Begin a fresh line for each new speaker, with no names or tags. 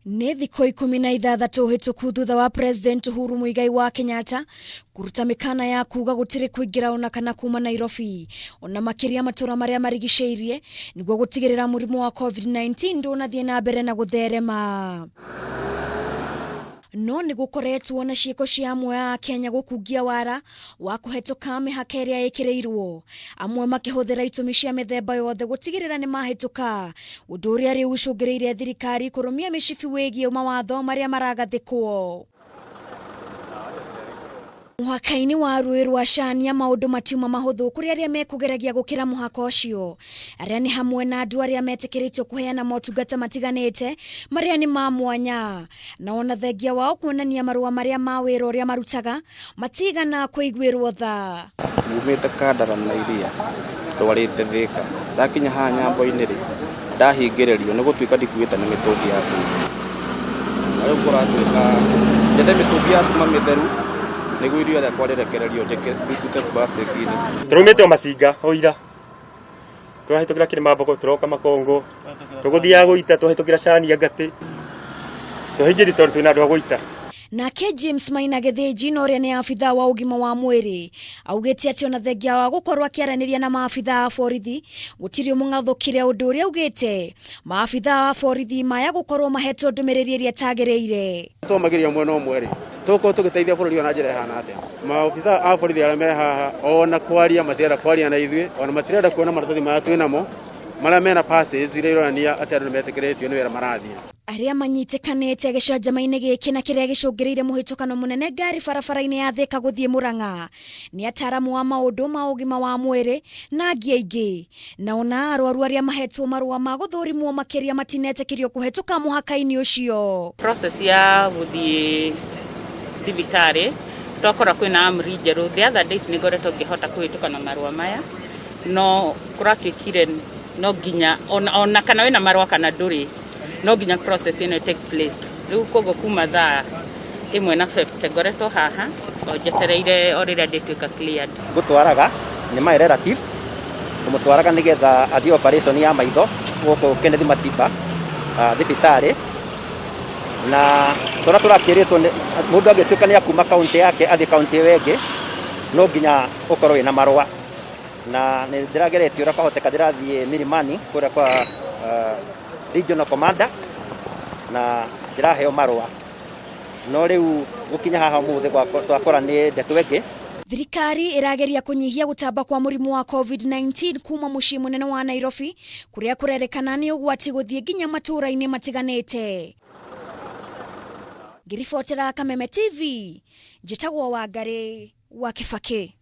Nĩ thikũ 16 hĩtũku thutha wa President Uhuru Muigai wa Kenyatta kũruta mĩkana ya kuga gũtirĩ kũingĩra ona kana kuma Nairobi ona makĩria matũra marĩa marigicĩirie nĩguo gũtigĩrĩra mũrimũ wa COVID-19 ndũnathiĩ na mbere na gũtherema. No nĩ gũkoretwo na ciĩko cia amwe a Kenya gũkungia wara wa kũhetũka mĩhaka ĩrĩa ĩkĩrĩirwo, amwe makĩhũthĩra itũmi cia mĩthemba yothe gũtigĩrĩra nĩ mahĩtũka, ũndũ ũrĩa rĩu ũcũngĩrĩirie thirikari kũrũmia mĩcibi wĩgiĩ mawatho marĩa maragathĩkwo. Mũhaka-inĩ wa rũĩ rwa Cania maũndũ matiuma mahũthũ kũrĩ arĩa mekũgeragia gũkĩra mũhaka ũcio, arĩa nĩ hamwe na andũ arĩa metĩkĩrĩtio kũheana motungata matiganĩte marĩa nĩ ma mwanya. Na ona thengia wao kuonania marũa marĩa ma wĩra ũrĩa marutaga, matigana kũiguĩrwo tha.
Nyumĩte Kandara na iria ndwarĩte Thĩka, ndakinya haha nyambo-inĩ rĩ, ndahingĩrĩrio nĩ gũtuĩka ndikuĩte na mĩtũngi ya cuma. Na rĩu kũratuĩka njethe mĩtũngi ya cuma mĩtheru nĩguo iria rĩakwa rĩrekererio njĩke ndute plastic-inĩ.
Tũraumĩte o Macinga o ira. Tũrahĩtũkĩra Kĩrĩmambogo tũroka Makongo. Tũgũthiaga gũita twahĩtũkĩra Cania Ngatĩ. Tũhingĩrio tondũ twĩna andũ a gũita.
Nake James Maina Gĩthĩnji na ũrĩa nĩ abithaa wa ũgima wa mwĩrĩ augĩte atĩ ona thengia wa gũkorwo akĩaranĩria na maabithaa a borithi gũtirĩ mũng'athũkire, ũndũ ũrĩa augĩte maabithaa a borithi maya gũkorwo mahetwo ndũmĩrĩri ĩrĩa ĩtagĩrĩire.
Twamagiria mwena ũmwe rĩ, tũgũkorwo tũgĩteithia bũrũri ũyũ na njĩra ĩhana atĩa? Maobithaa a borithi arĩa me haha ona kwaria matirenda kwaria na ithuĩ, ona matirenda kuona maratathi maya twĩ namo marĩa mena passes iria ironania atĩ andũ nĩ metĩkĩrĩtio nĩ wĩra marathiĩ.
Arĩa manyitĩkanĩte gĩcanjama-inĩ gĩkĩ na kĩrĩa gĩcũngĩrĩire mũhĩtũkano mũnene ngari barabara-inĩ ya Thĩka gũthiĩ Mũrang'a nĩ ataramu a maũndũ ma ũgima wa mwĩrĩ na angĩ aingĩ. Na ona arwaru arĩa mahetwo marũa ma gũthũrimwo makĩria matinetĩkĩrio kũhetũka mũhaka-inĩ ũcio.
Process ya gũthiĩ thibitarĩ twakora kwĩna amri njerũ. The other days nĩ ngoretwo ngĩhota kũhĩtũka na marũa maya, no kũratuĩkire no nginya ona kana wĩna marũa kana ndũrĩ, no nginya process ĩno take place. Rĩu koguo kuma thaa ĩmwe na 50 ngoretwo haha o njetereire o rĩrĩa ndĩtuĩka cleared.
Ngũtwaraga nĩ my relative, ngũmũtwaraga nĩgetha athiĩ operation ya maitho gũkũ Kenneth Matiba thibitarĩ, na tũrĩa tũrakĩrĩtwo mũndũ angĩtuĩka nĩ akuma kaũntĩ yake athiĩ kaũntĩ ĩyo ĩngĩ, no nginya ũkorwo wĩna marũa. Na nĩ ndĩrageretie ũrĩa kwahoteka, ndĩrathiĩ Milimani kũrĩa kwa regional commander na ndĩraheo marũa, no rĩu gũkinya haha ũmũthĩ twakora nĩ ndeto ĩngĩ.
Thirikari ĩrageria kũnyihia gũtamba kwa mũrimũ wa COVID-19 kuma mũciĩ mũnene wa Nairobi kũrĩa kũrerĩkana nĩ ũgwati gũthiĩ nginya matũũra-inĩ matiganĩte. Ngĩribotera Kameme TV, njĩtagwo Wangarĩ wa Kĩbakĩ.